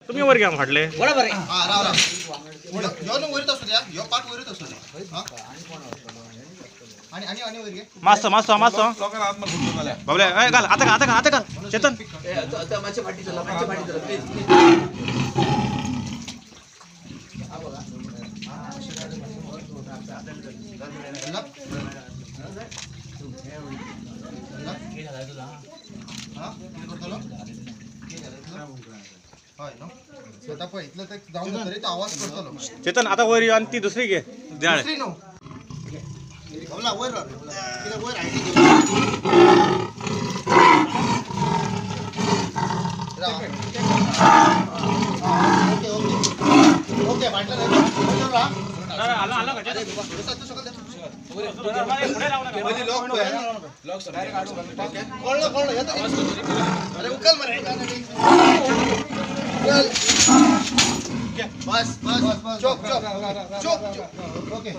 तुम्ही वर घ्या फाटले. बरोबर आहे. हा राव राव यो न्हू वयरच आसूं द्या, यो पाट वयरच आसूं द्या. आणि आणि आणि वयर घे. मातसो मातसो मातसो बाबल्या ए घाल आता घाल आता घाल आता घाल चेतन. मातशें फाटी चला, मातशें फाटी चला प्लीज प्लीज. हा कितें करतलो? हय न्हू आतां पळय इतलो ते जावन जातरी तो आवाज करतलो. चेतन आता वयर यो आणि ती दुसरी घे जाळे. दुसरी न्हू बाबला वयर राव कितें वयर आयडी घे. ओके ओके ओके फाटल्यान राव. कळ्ळो कळ्ळो येता. अरे उकल मरे. बस बस चोप चोप चोप चोप. ओके.